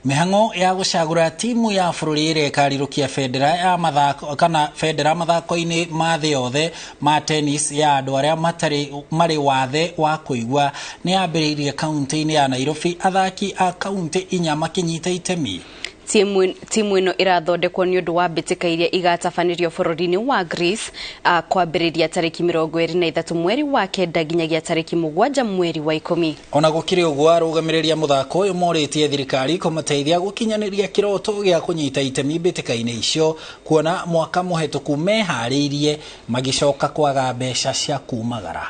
Mĩhang'o ya gũcagũra timu ya bũrũri ĩrĩa ĩkarirũkia bendera ya mathako kana bendera mathako-inĩ ma thĩ yothe ma tennis ya andũ arĩa matarĩ marĩ wathe wa kũigua nĩ yambĩrĩirie kaunti-inĩ ya Nairobi, athaki a kaunti inya makĩnyita itemi. Timu ĩno ĩrathondekwo nĩ ũndũ wa mbĩtĩka iria igatabanĩrio bũrũri-inĩ wa Greece kwambĩrĩria tarĩki 23 mweri wa 9 nginyagia tarĩki 7 mweri wa 10. Ona gũkĩrĩ ũguo, arũgamĩrĩri a mũthako ũyũ morĩtie thirikari kũmateithia gũkinyanĩria kĩroto gĩa kũnyita itemi mbĩtĩka-inĩ icio, kuona mwaka mũhetũku meharĩirie magĩcoka kwaga mbeca cia kumagara.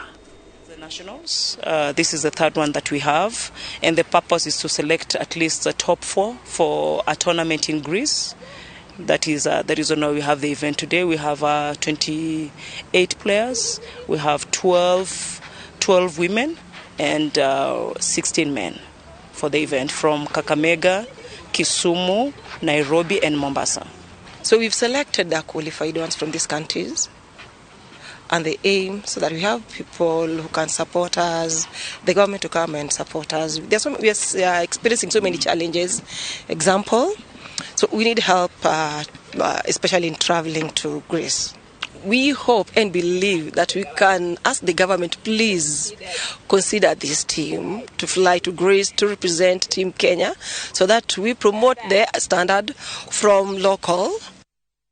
Nationals. This is the third one that we have, and the purpose is to select at least the top four for a tournament in Greece. That is the reason why we have the event today. We have 28 players, we have 12 women and 16 men for the event from Kakamega, Kisumu, Nairobi, and Mombasa. So we've selected the qualified ones from these countries, and the aim so that we have people who can support us, the government to come and support us. We are experiencing so many challenges. Example, so we need help, especially in traveling to Greece. We hope and believe that we can ask the government, please consider this team to fly to Greece to represent Team Kenya, so that we promote the standard from local